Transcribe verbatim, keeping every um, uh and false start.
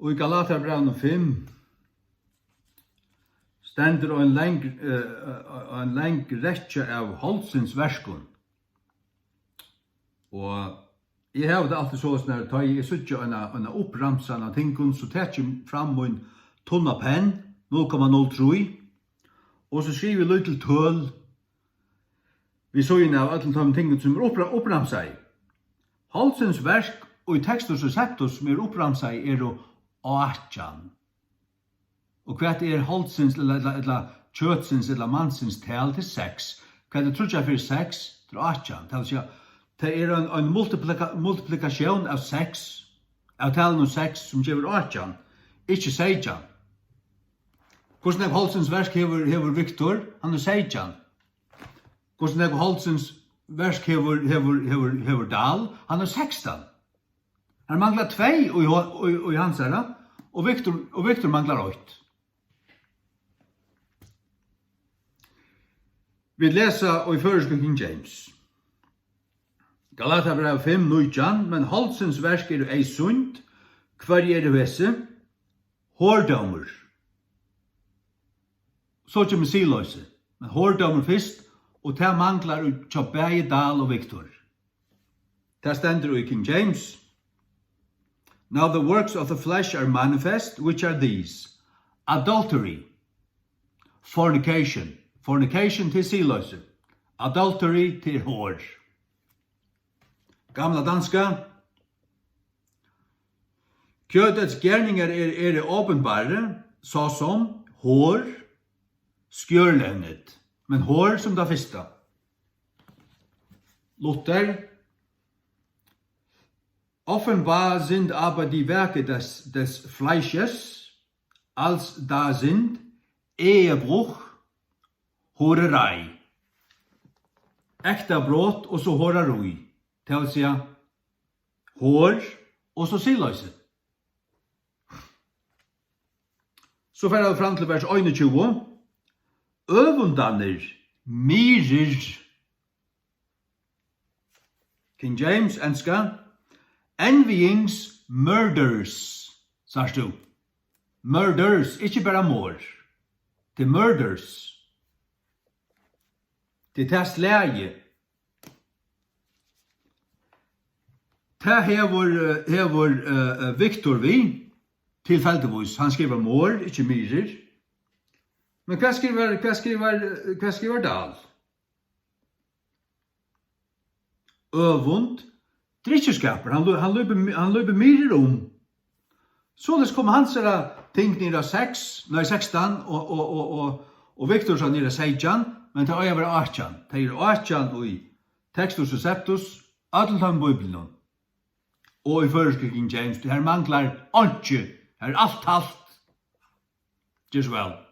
Og í Galatiabrævinum fimm stendur ein lang, eh, ein lang rekkja av holdsins verkum. Og eg havi tað altíð soleiðis, nær tá eg síggi eina, eina uppramsan av tingum, so taki eg fram mín tunna penn, null komma null trý, og so skrivi eg lítil tøl við síðuna av øllum teimum tingum, sum eru uppra-, uppramsaði. Holdsins verk í Textus Receptus, sum eru uppramsaði, eru átjan. Og hvat er holdsins, ella, ella, ella kjøtsins, ella mansins tal? Til seks. Hvat er tríggjar ferðir seks? Til átjan. Tað vil siga, tað er ein, ein multiplika-, multiplikatión av seks, av talinum seks, sum gevur átjan, ikki seytjan. Hvussu nógv holdsins verk hevur, hevur Viktor? Hann er seytjan. Hvussu nógv holdsins verk hevur, hevur, hevur, hevur Dahl? Hann er sekstan. Hann manglar tvey í ho-, í, í hansara, og Viktor, og Viktor manglar eitt. Vit lesa í føroysku King James. Galatiabræv fimm nítjan: "Men holdsins verk eru eyðsýnd. Hvørji eru hesi? Hordómur." So kemur siðloysi. Men hordómur fyrst, og tað manglar í, hjá bæði Dahl og Viktor. Tað stendur í King James: "Now the works of the flesh are manifest, which are these: adultery, fornication." Fornication til siðloysi. Adultery til hor. Gamla danska: "Kødets gerninger er, er åbenbare, såsom hor, skjørlevned." Men hor sum tað fyrsta. Luther: "Offenbar sind aber die Werke des, des Fleisches, als da sind Ehebruch, Hurerei." Ekta brot og so horarí. Tað vil siga, hor og so siðloysi. So fara vit fram til vers einogtjúgu. Øvundarnir, myrðir. King James, enska: "Envyings, murders." Sært tú? Murders, ikki bara morð. Tað er murders. Tað er tað slagið. Tað hevur, eh, hevur, eh, eh, Viktor við, tilfeldigvís. Hann skrivar morð, ikki myrðir. Men hvat skrivar, hvat skrivar, eh, hvat skrivar Dahl? Øvund, drykkjuskapur, hann lú-, hann lúpir, hann lúpir myrðir um. Soleiðis koma hansara ting niður á seks, nei, sekstan, og, og, og, og, og Viktorsa niður á seytjan, men tað eiga at vera átjan. Tað er átjan í Textus Receptus, øllum teimum Bíbliunum. Og í føroysku King James, har manglar einki, har er alt halt. Ger so væl.